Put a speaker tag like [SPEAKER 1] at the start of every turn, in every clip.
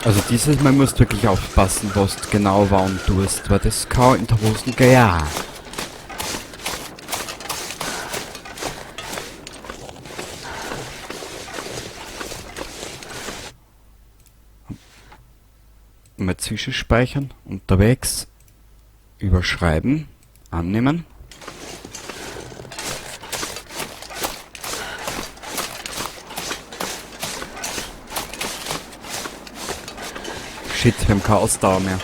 [SPEAKER 1] Also dieses Mal musst du wirklich aufpassen, was du genau wann tust, weil das kann in der Hosen gehen. Ja. Mal zwischenspeichern, unterwegs, überschreiben, annehmen. Shit, wir haben keine Ausdauer mehr.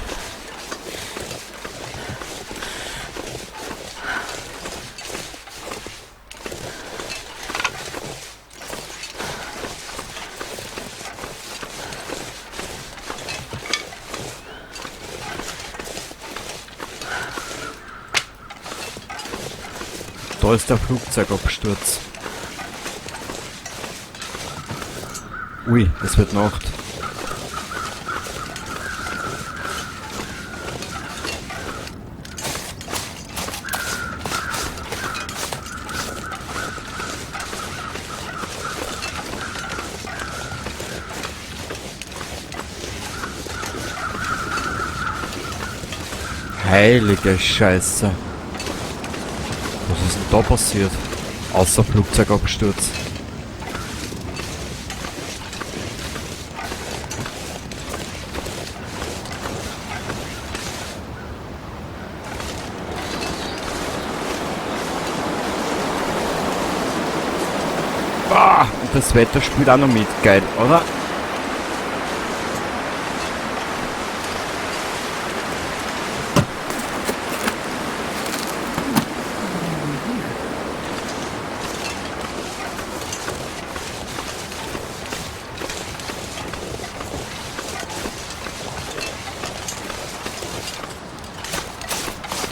[SPEAKER 1] Da ist der Flugzeugabsturz. Ui, es wird Nacht. Heilige Scheiße. Was ist denn da passiert? Außer Flugzeugabsturz. Ah, und das Wetter spielt auch noch mit. Geil, oder?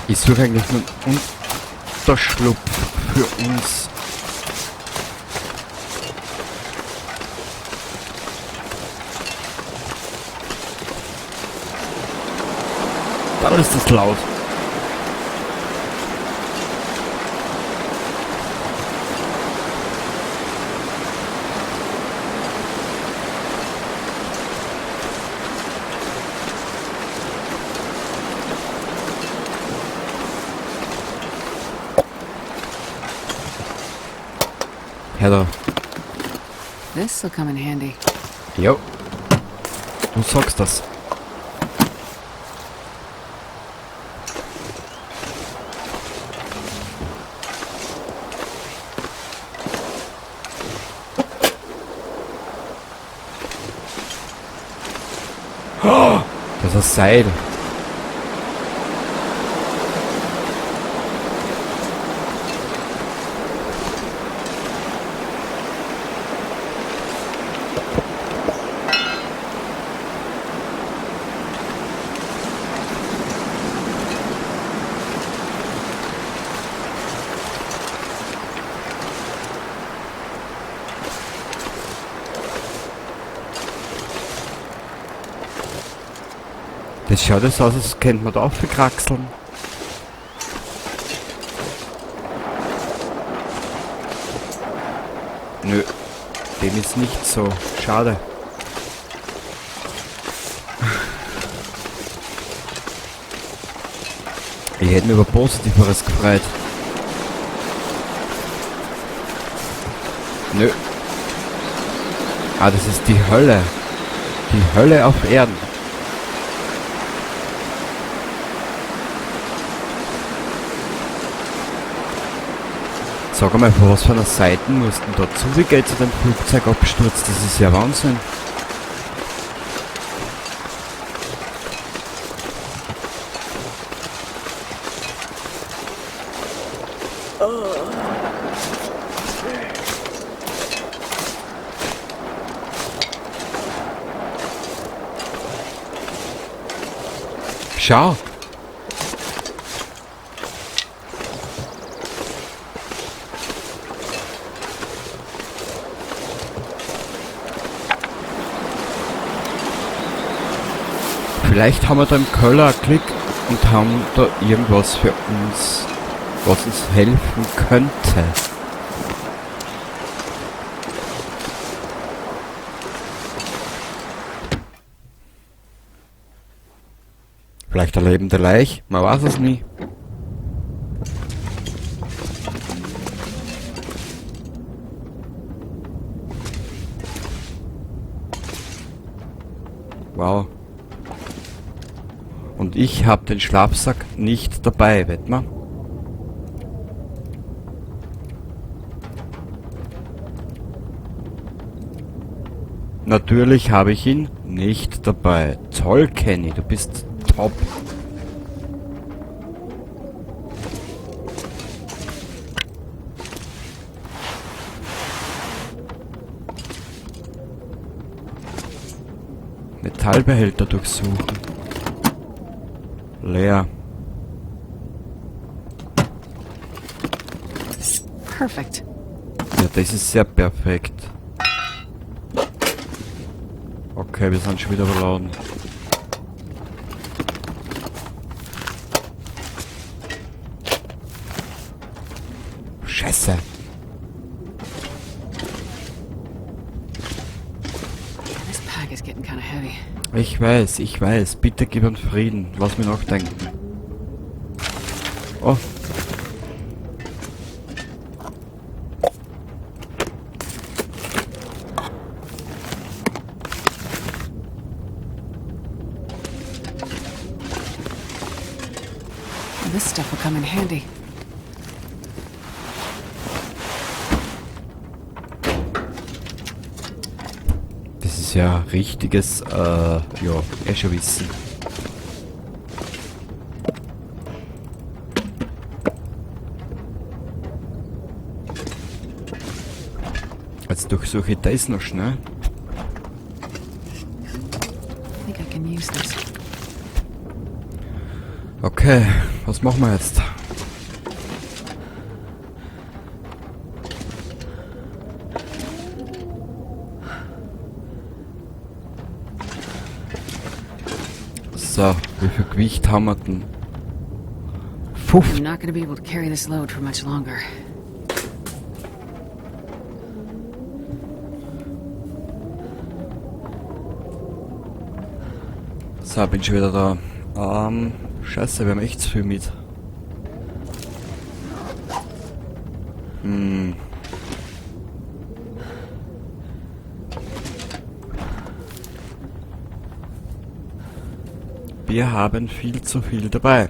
[SPEAKER 1] Ich suche eigentlich nur einen Unterschlupf für uns. Dann ist das laut. Her da.
[SPEAKER 2] This'll come in handy.
[SPEAKER 1] Jo. Du sagst das. Oh, das ist ein Seil. Das schaut jetzt aus, als könnte man da aufkraxeln. Nö, dem ist nicht so. Schade. Ich hätte mich über Positiveres gefreut. Nö. Ah, das ist die Hölle. Die Hölle auf Erden. Sag einmal, von was für einer Seite musst du denn da zugehen zu dem Flugzeugabsturz? Das ist ja Wahnsinn. Schau! Vielleicht haben wir da im Keller einen Klick und haben da irgendwas für uns, was uns helfen könnte. Vielleicht eine lebende Leich, man weiß es nie. Wow. Und ich habe den Schlafsack nicht dabei, wett ma? Natürlich habe ich ihn nicht dabei. Toll, Kenny, du bist top. Metallbehälter durchsuchen. Leer.
[SPEAKER 2] Perfect.
[SPEAKER 1] Ja, das ist sehr perfekt. Okay, wir sind schon wieder überladen. Scheiße.
[SPEAKER 2] Yeah, this pack is getting kind of heavy.
[SPEAKER 1] Ich weiß, ich weiß. Bitte gib uns Frieden. Lass mich nachdenken. Oh.
[SPEAKER 2] This stuff will come in handy.
[SPEAKER 1] Das ist ja richtiges, ja, eh schon wissen. Jetzt durchsuche ich das noch schnell.
[SPEAKER 2] I think I can use this.
[SPEAKER 1] Okay, was machen wir jetzt? So, wie viel Gewicht haben wir denn?
[SPEAKER 2] I'm not going to be able to carry this load for much longer.
[SPEAKER 1] So, bin schon wieder da. Scheiße, wir haben echt zu viel mit. Wir haben viel zu viel dabei.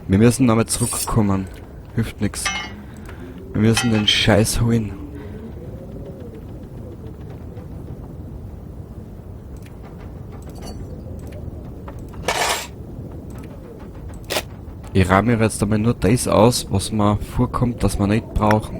[SPEAKER 1] Wir müssen nochmal zurückkommen. Hilft nix. Wir müssen den Scheiß holen. Ich rahme mir jetzt einmal nur das aus, was mir vorkommt, dass wir nicht brauchen.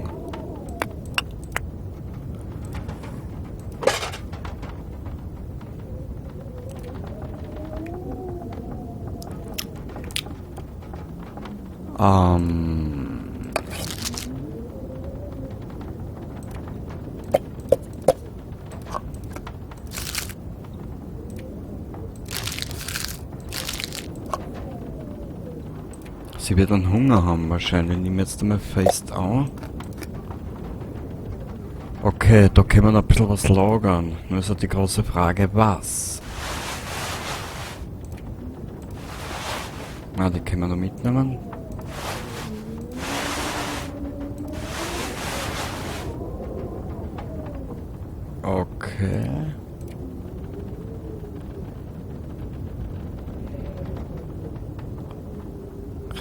[SPEAKER 1] Sie wird einen Hunger haben wahrscheinlich. Nehmen wir jetzt einmal fest an. Okay, da können wir noch ein bisschen was lagern. Nur ist halt die große Frage, was? Na, die können wir noch mitnehmen. Okay.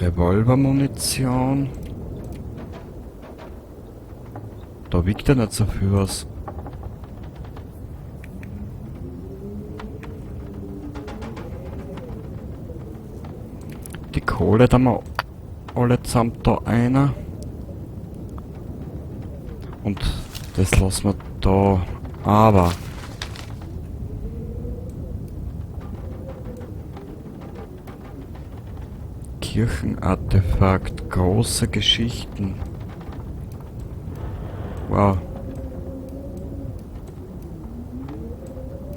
[SPEAKER 1] Revolvermunition. Da wiegt ja nicht so viel was. Die Kohle da mal alle zusammen da einer. Und das lassen wir da. Aber Kirchenartefakt, große Geschichten. Wow.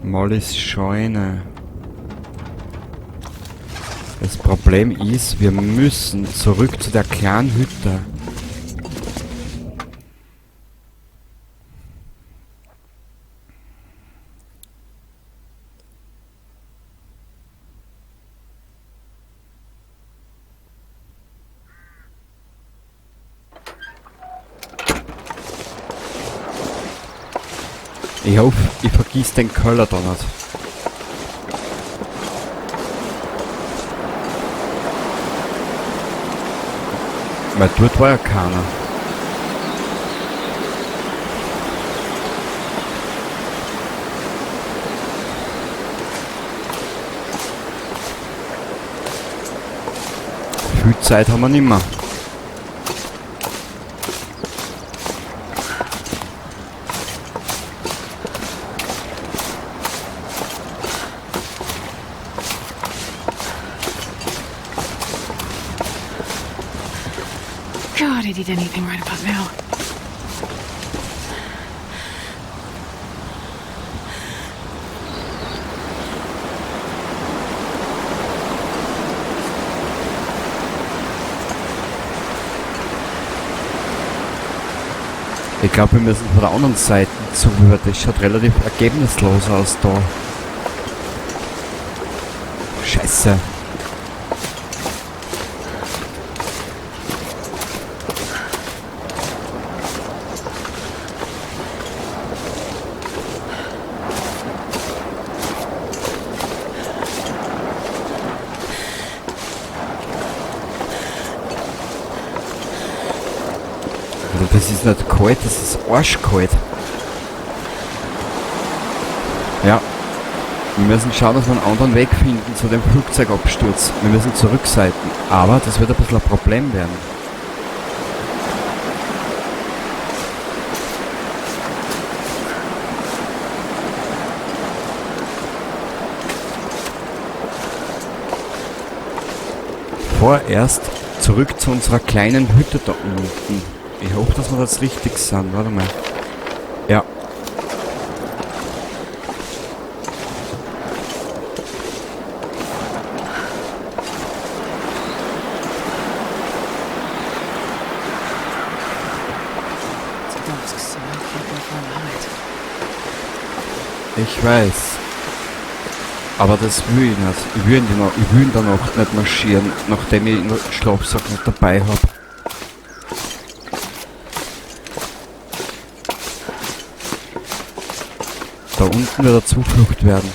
[SPEAKER 1] Mollys Scheune. Das Problem ist, wir müssen zurück zu der kleinen Hütte. Ich hoffe, ich vergiss den Keller da nicht. Weil dort war ja keiner. Viel Zeit haben wir nimmer.
[SPEAKER 2] God, I'd eat anything right about now.
[SPEAKER 1] Ich glaube, wir müssen von der anderen Seite zu, weil das schaut relativ ergebnislos aus da. Scheiße. Also das ist nicht kalt, das ist arschkalt. Ja. Wir müssen schauen, dass wir einen anderen Weg finden zu dem Flugzeugabsturz. Wir müssen zurückseiten. Aber das wird ein bisschen ein Problem werden. Vorerst zurück zu unserer kleinen Hütte da unten. Ich hoffe, dass wir das richtig sind. Warte mal. Ja. Ich weiß. Aber das will ich nicht. Ich will in der Nacht nicht marschieren, nachdem ich den Schlafsack nicht dabei hab. Da unten wird eine Zuflucht werden.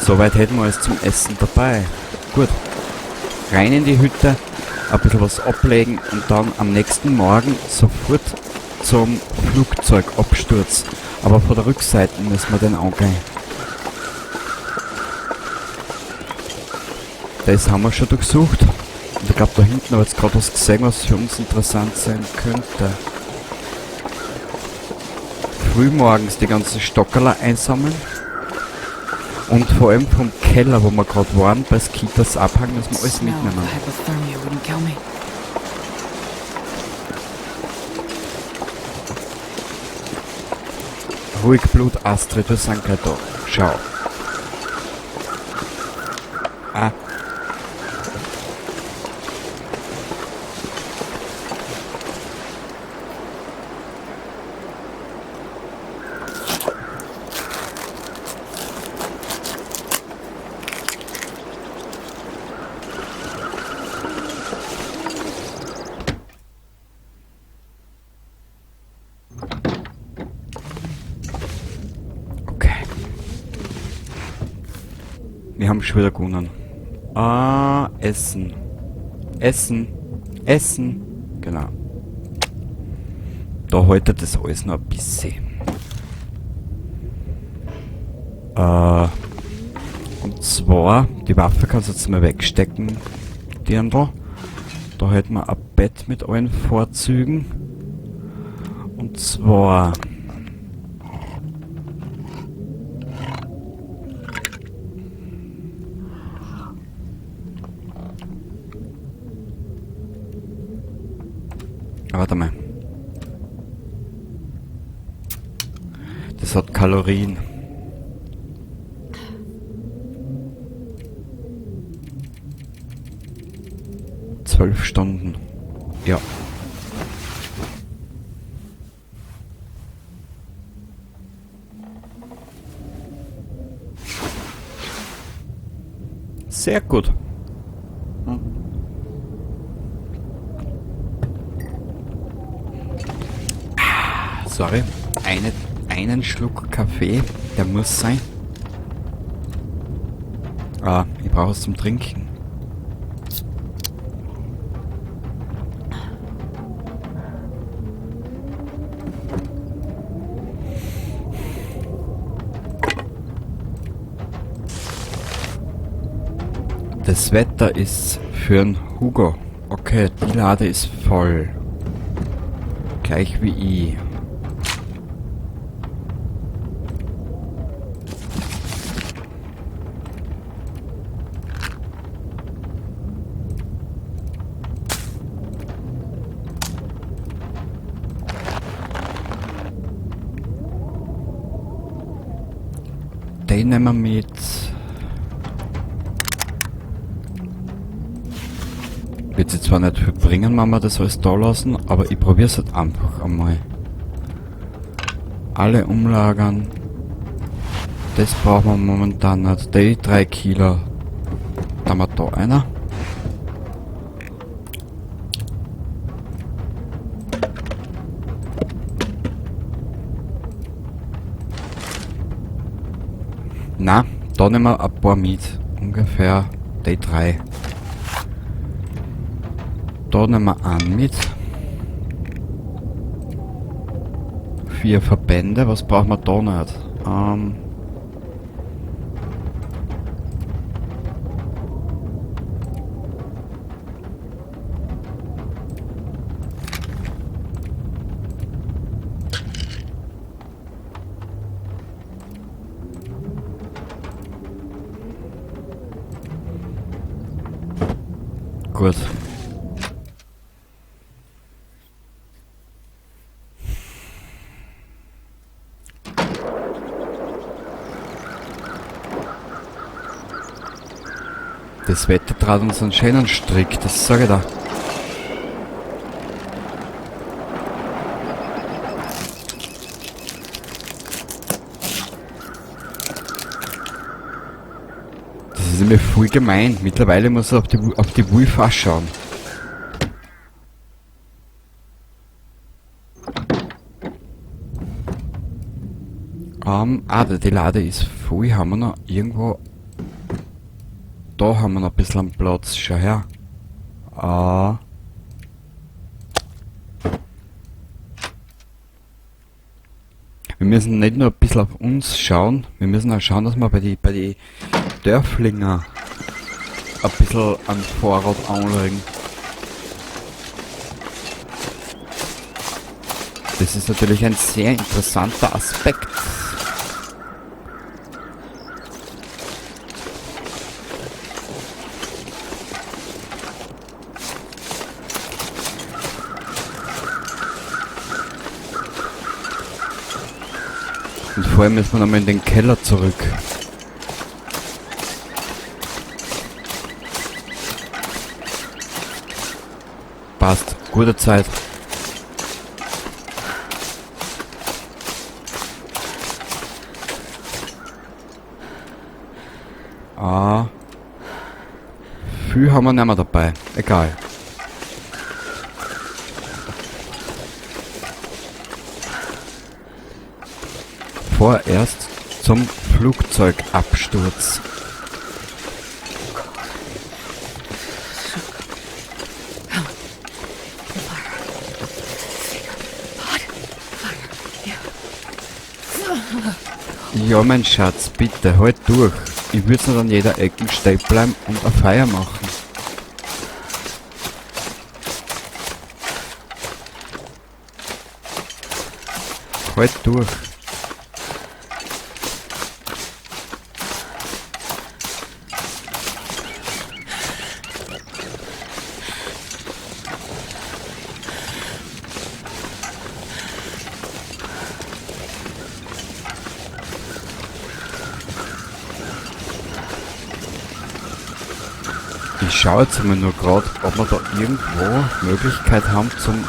[SPEAKER 1] Soweit hätten wir alles zum Essen dabei. Gut. Rein in die Hütte, ein bisschen was ablegen und dann am nächsten Morgen sofort zum Flugzeugabsturz. Aber von der Rückseite müssen wir den angehen. Das haben wir schon durchsucht. Und ich glaub, da hinten habe ich jetzt grad was gesehen, was für uns interessant sein könnte. Frühmorgens die ganzen Stockerl einsammeln. Und vor allem vom Keller, wo wir grad waren, bei Skeeters Abhang, müssen wir alles mitnehmen. Ruhig Blut, Astrid, wir sind gleich da. Schau. Ah. Wir haben schon wieder gewonnen. Ah, Essen. Essen. Essen. Genau. Da haltet das alles noch ein bisschen. Und zwar, die Waffe kannst du jetzt mal wegstecken, Dirndl. Da hätten wir ein Bett mit allen Vorzügen. Und zwar... Warte mal. Das hat Kalorien. 12 Stunden. Ja. Sehr gut. Sorry, einen Schluck Kaffee, der muss sein. Ah, ich brauche es zum Trinken. Das Wetter ist für einen Hugo. Okay, die Lade ist voll. Gleich wie ich. Den nehmen wir mit. Wird sie zwar nicht viel bringen, wenn wir das alles da lassen, aber ich probier's halt einfach einmal. Alle umlagern. Das brauchen wir momentan nicht. Die 3 Kilo. Da haben wir da einer. Na, da nehmen wir ein paar mit. Ungefähr die 3. Da nehmen wir einen mit. 4 Verbände, was brauchen wir da nicht? Gut. Das Wetter trat uns einen schönen Strick, das sag ich da. Das ist nämlich voll gemein. Mittlerweile muss er auf die Wolf auch schauen. Die Lade ist voll. Haben wir noch irgendwo... Da haben wir noch ein bisschen Platz. Schau her. Ah. Wir müssen nicht nur ein bisschen auf uns schauen, wir müssen auch schauen, dass wir bei die Dörflinger ein bisschen an Vorrat anlegen. Das ist natürlich ein sehr interessanter Aspekt. Und vorher müssen wir nochmal in den Keller zurück. Passt. Gute Zeit. Ah. Viel haben wir nicht mehr dabei. Egal. Vorerst zum Flugzeugabsturz. Ja, mein Schatz, bitte, halt durch. Ich würd's nicht an jeder Ecke stehen bleiben und eine Feier machen. Halt durch. Ich schaue jetzt mal nur grad, ob wir da irgendwo Möglichkeit haben zum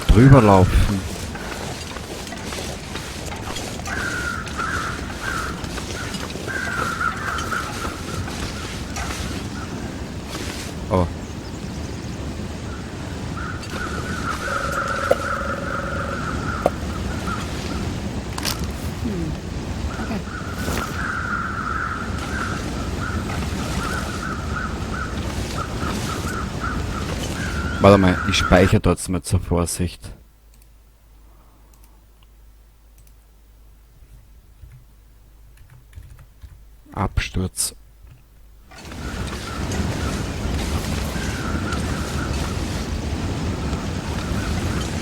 [SPEAKER 1] drüberlaufen. Warte mal, ich speichere trotzdem mal zur Vorsicht. Absturz.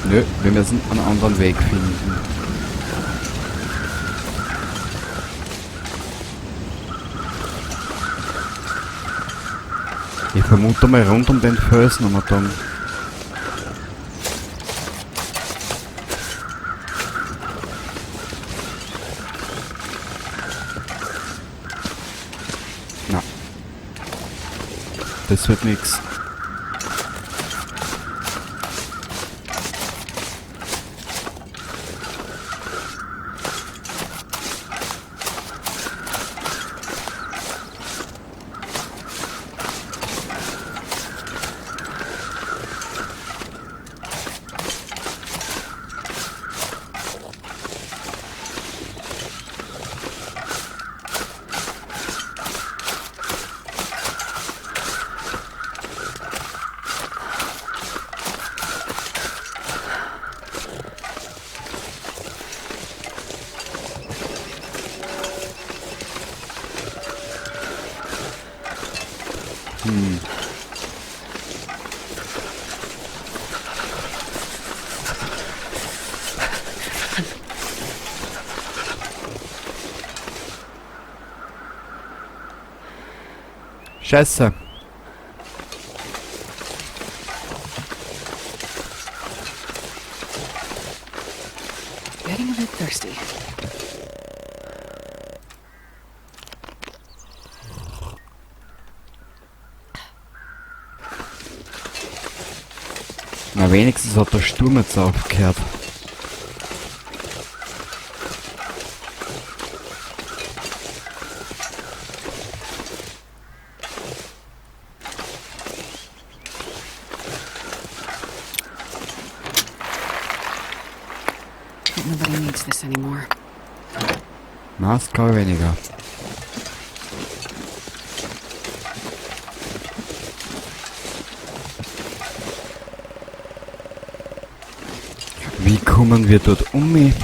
[SPEAKER 1] Nö, wir müssen einen anderen Weg finden. Ich vermute mal rund um den Felsen um dann. Na. Das wird nix. Scheiße.
[SPEAKER 2] Getting a bit thirsty.
[SPEAKER 1] Na, wenigstens hat der Sturm jetzt aufgehört.
[SPEAKER 2] Nobody needs this anymore.
[SPEAKER 1] Na, das glaube ich weniger. Wie kommen wir dort um mich?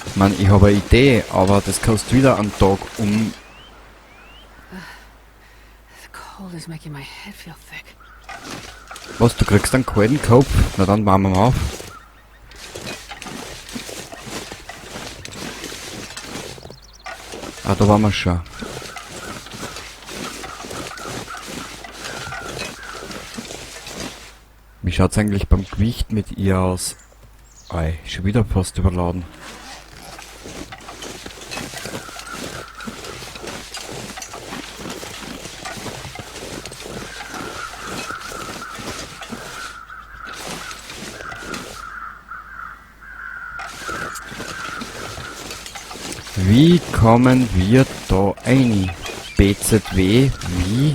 [SPEAKER 1] Ich mein, ich habe eine Idee, aber das kostet wieder einen Tag um.
[SPEAKER 2] The cold is making my head feel thick.
[SPEAKER 1] Was, du kriegst einen kalten Kopf? Na dann warmen wir auf. Ah, da waren wir schon. Wie schaut's eigentlich beim Gewicht mit ihr aus? Ei, schon wieder fast überladen. Wie kommen wir da rein? BZW, wie?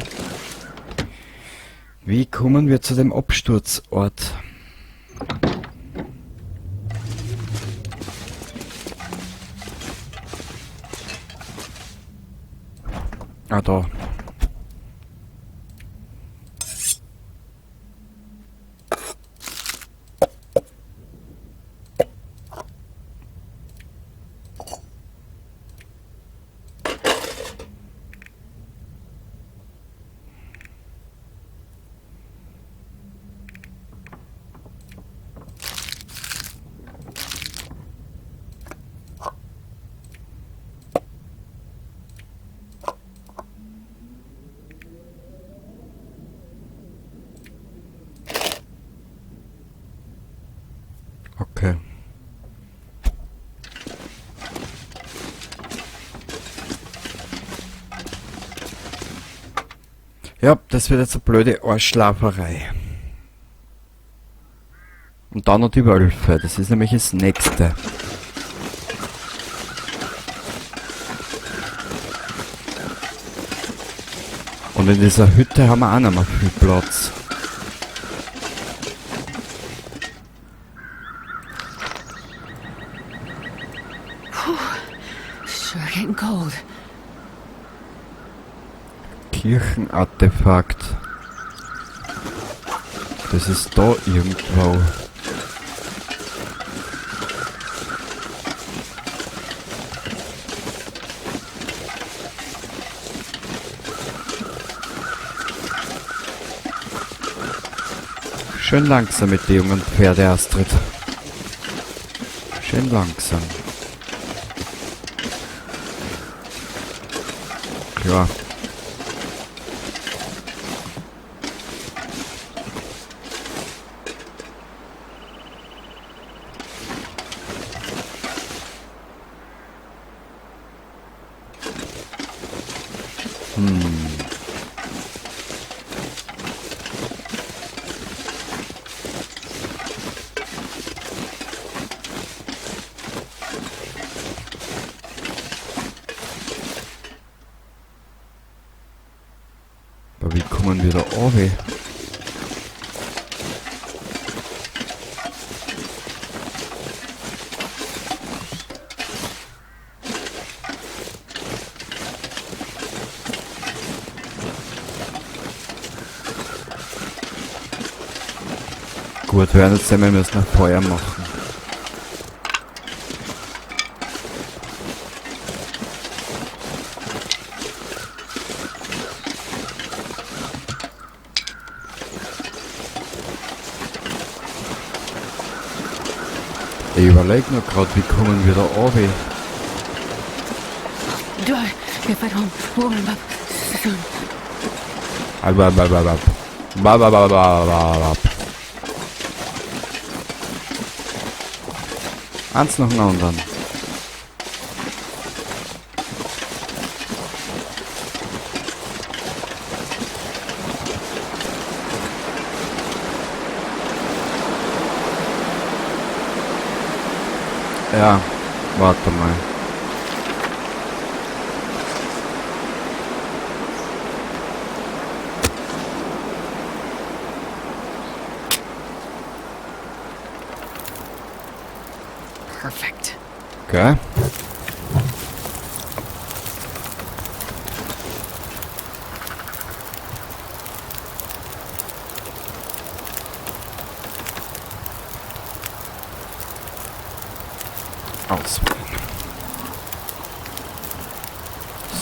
[SPEAKER 1] Wie kommen wir zu dem Absturzort? Ah, da. Okay. Ja, das wird jetzt eine blöde Arschlaferei. Und dann noch die Wölfe, das ist nämlich das nächste. Und in dieser Hütte haben wir auch nicht mehr viel Platz.
[SPEAKER 2] Sure getting cold.
[SPEAKER 1] Kirchenartefakt. Das ist da irgendwo. Schön langsam mit den jungen Pferde, Astrid. Schön langsam. Klar. Aber wie kommen wir da runter? Gut, wir werden jetzt einmal müssen ein Feuer machen. Ich überleg noch grad, wie kommen wir da runter? Eins nach dem anderen. Ja, warte mal.
[SPEAKER 2] Perfect.
[SPEAKER 1] Okay. Auswählen.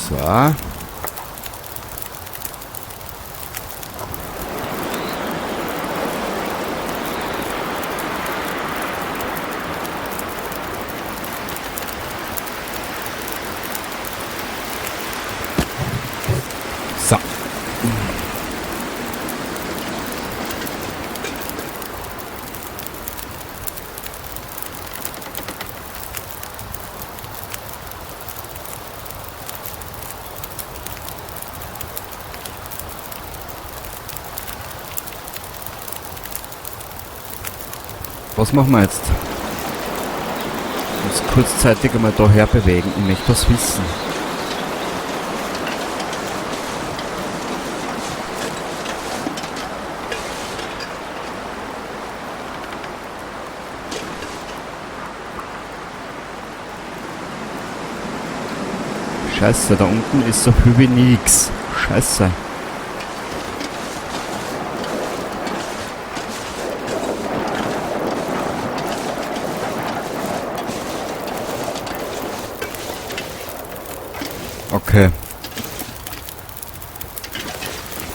[SPEAKER 1] So. So. Was machen wir jetzt? Uns kurzzeitig einmal daher bewegen. Ich möchte was wissen. Scheiße, da unten ist so viel wie nix. Scheiße. Okay.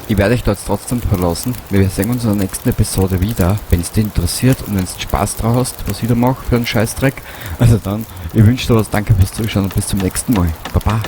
[SPEAKER 1] Ich werde euch da jetzt trotzdem verlassen. Wir sehen uns in der nächsten Episode wieder. Wenn es dich interessiert und wenn du Spaß drauf hast, was ich da mache für einen Scheißdreck. Also dann, ich wünsche dir was. Danke fürs Zuschauen und bis zum nächsten Mal. Baba.